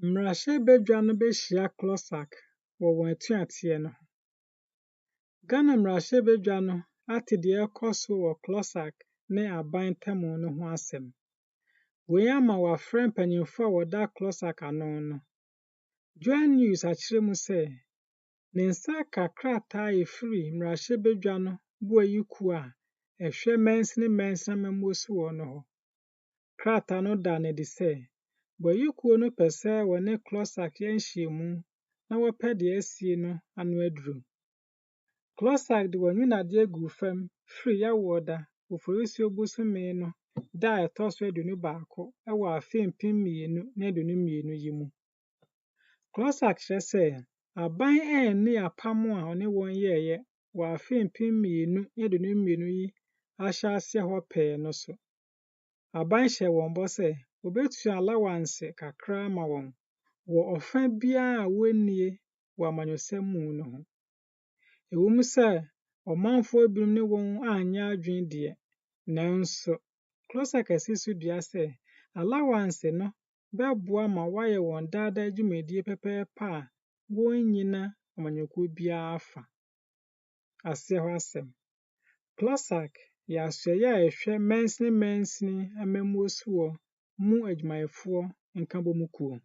Mmarahyɛbadwa no behyia CLOGSAG wɔ wɔn atuateɛ no ho. Ghana mmarahyɛbadwa no ate deɛ ɛrekɔ so wɔ CLOGSAG ne aban ntam no ho asɛm. Wei ama wɔafrɛ mpanyimfo a wɔda CLOGSAG ano no. Joy News akyerɛ mu sɛ, ne nsa aka krataa a efiri mmarahyɛbadwa no boayikuw a ɛhwɛ mansini mansini amammuo soɔ no hɔ. Krataa no da no adi sɛ, boayikuo no pɛ sɛ wɔne CLOGSAG yɛ nhyiamu na wɔpɛ deɛ asie no ano aduru. CLOGSAG de wɔn nnwinnadeɛ guu fam firi Yawoɔda, Oforisuo bosome no da a ɛtɔ so 21 wɔ afe 2022 yi mu. CLOGSAG kyerɛ sɛ aban anni apam a ɔne wɔn yɛeɛ wɔ afe 2022 yi ahyɛaseɛ hɔ pɛɛ no so. Aban hyɛɛ wɔn bɔ sɛ obetua alawanse kakra ama wɔn wɔ ɔfa biara a wonnie wɔ amanyɔsɛm mu no ho. Ɛwɔ mu sɛ ɔmanfoɔ binom ne wɔn anyɛ adwene deɛ, nanso CLOGSAG asi so dua sɛ alawanse no bɛboa ma wɔayɛ wɔn daadaa dwumadie pɛpɛɛpɛ a wonnyina amanyɔkuo biara afa. Aseɛ hɔ asɛm. CLOGSAG yɛ asoɛeɛ a ɛhwɛ mansini mansini amammuo soɔ mu adwumayɛfoɔ nkabom kuo.